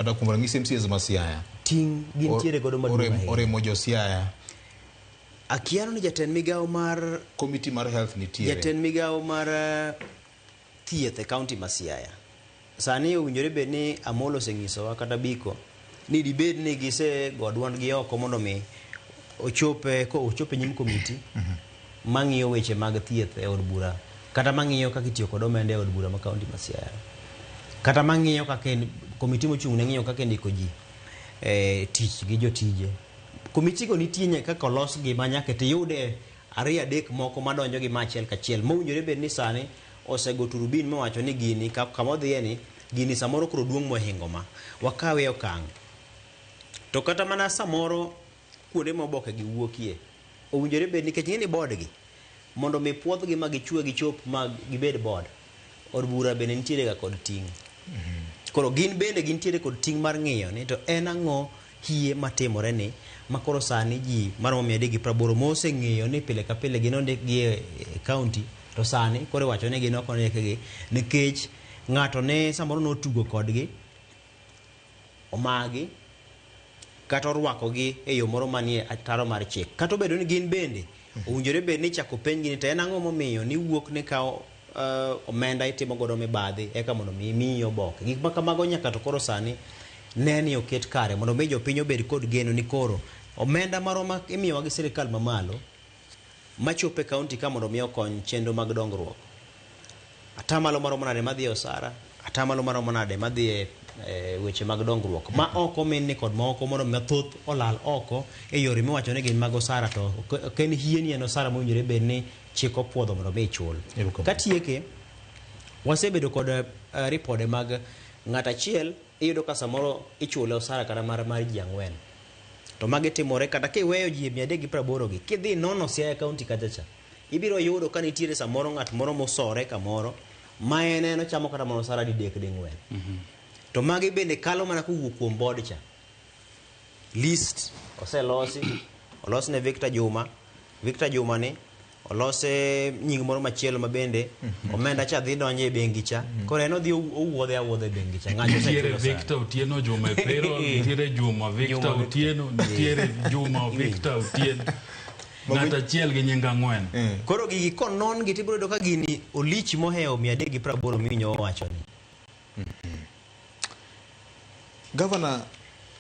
Kata kuom ranyisi MCAs ma Siaya. Ting' gintiere godo maduong' ahinya. Oremo jo Siaya. Akiano ni jatend migawo mar Committee mar health nitiere. Jatend migawo mar thieth e kaunti ma Siaya. Sani owinjore bed ni Amolo osenyisowa kata Biko ni dibed ni gise go duondgi oko mondo mi ochope ko ochope nyim komiti mang'iyo weche mag thieth e od bura kata mang'iyo kaka itiyo kod omenda e od bura ma kaunti ma Siaya kata mang'iyo kaka komiti mochung' ne ng'iyo kaka indiko ji e tich gi jotije. Komiti go nitie nyaka kaka olosgi ma nyaka tiyude ariyo adek moko madonjo gi ma achiel kachiel mowinjore bed ni sani osego turubin mowacho ni gini kama odhiye ni gini samoro koro duong' mohingo ma wakawe okang'. To kata mana samoro kuonde ma oboke gi wuokie owinjore bed nikech ing'e ni board gi mondo mi puodhgi ma gichwe gichop ma gibed board od bura bende nitiere ga kod ting'. Koro gin bende gintiere kod ting' mar ng'iyo ni to en ang'o hie matimore ni ma koro sani ji maromo 380 moseng'eyo ni pile ka pile gin ondikgi e county to sani koro iwacho ni gin ok ondikgi nikech ng'ato ne samoro notugo kodgi omagi kata orwakogi e yo moro manie ataro mar chik. Kata obedo ni gin bende owinjore bed ni ichako penjgi ni to en ang'o momiyo niwuok ni kawo omenda itimo godo mibadhi eka mondo mi miyi oboke. Gik ma kamago nyaka to koro sani ne ni oket kare mondo mi jopiny obed kod geno ni koro omenda maroma imiyowa gi sirikal mamalo machopo e kaunti ka mondo mi okony chenro mag dongruok. Atamalo maromo nade madhi e osara, atamalo maromo nade madhi e weche mag dongruok ma oko minni kod moko mondo mathoth olal oko e yore miwacho ni gin mag osara to ok en hie ni en osara mowinjore bed ni chik opuodho mondo mi ichul. Katieke, wasebedo kod ripode mag ng'at achiel iyudo ka samoro ichule osara kata mar ji ang'wen. To magi timore kata kiweyo ji 380 gi, kidhi nono Siaya County kacha cha, ibiro yudo ka nitiere samoro ng'at moro mosore kamoro ma en en ochamo kata mana osara didek ding'wen. To magi bende kalo mana kowuok kuom board cha. List oselosi, olos ne Victor Juma, Victor Juma ni olose nying moro machielo ma bende omenda cha dhi donjo e bengi cha. Koro en odhi owuodhe awuodha e bengi cha. Ng'ato Nitiere osechulo osara. Victor Otieno Juma e payroll, nitiere Juma Victor Juma Victor. Otieno, nitiere Juma Victor Otieno. Ng'ato achiel gi nying ang'wen. Koro gigi konon gi tibiro yudo ka gini olich mohewo 380 miwinjo owacho ni. Governor,